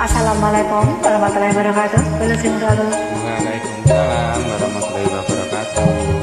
Assalamualaikum warahmatullahi wabarakatuh. Waalaikumsalam warahmatullahi wabarakatuh.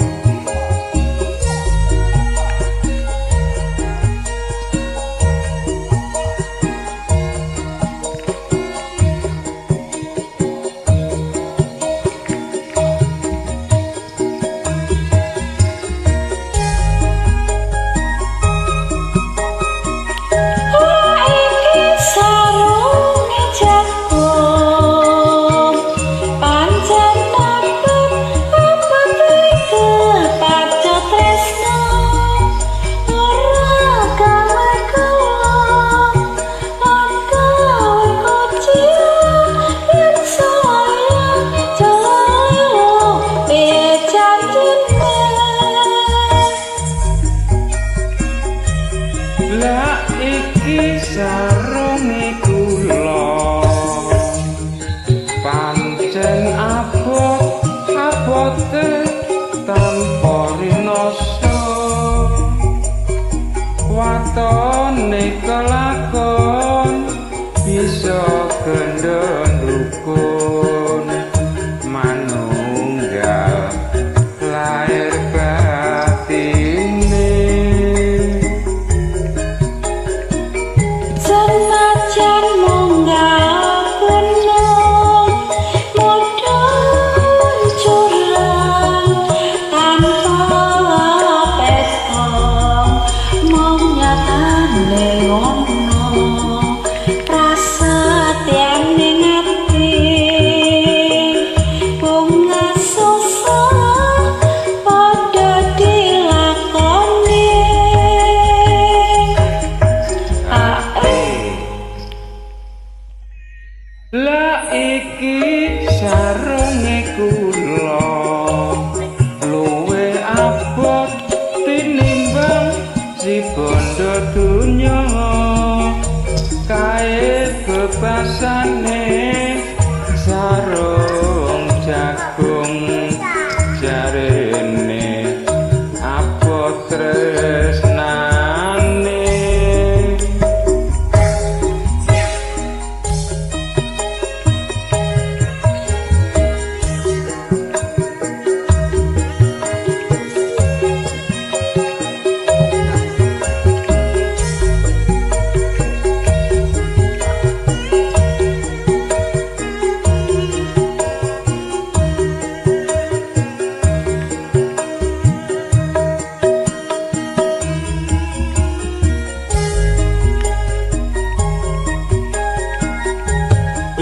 Lah iki sarunge kula pancen abot abote tanpa rinasa, watone kelakon bisa gendon rukun manunggal lair batine. Senajan munggah gunung mudhun jurang tanpa petong mung nyatane ngono prasetyane ati bunga susah padha dilakoni. Lah iki sarunge kula luwe abot tinimbang si bondo donya, kae bebasane sarung jagung jarene abot tresnane.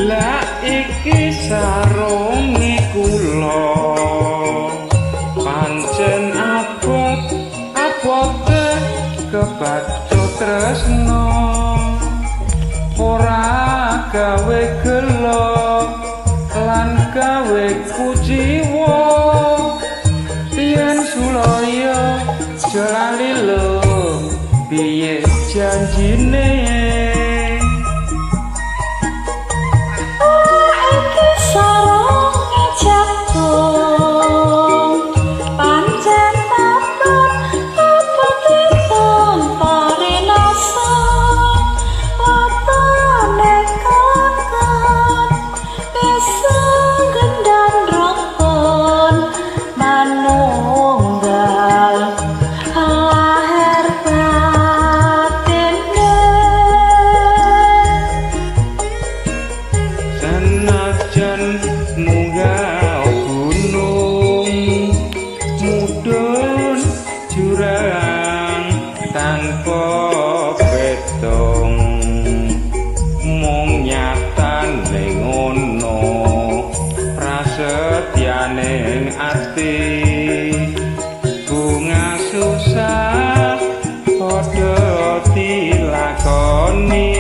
Lah iki sarunge kula pancen abot abote kebacut tresno, ora gawe gelo lan gawe kuciwa, yen sulaya aja lali lho piye janjine. Sarunge jagung pancen abot abote tanpa rinasa, watone kelakon bisa gendang rukun manunggal lahir batine. Senajan munggah gunung mudhun jurang tanpa petung mung nyatane ngono prasetyane ati, bunga susah padha dilakoni.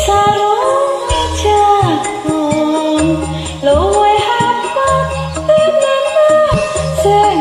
Sarunge jagung luwih abot tinimbang sing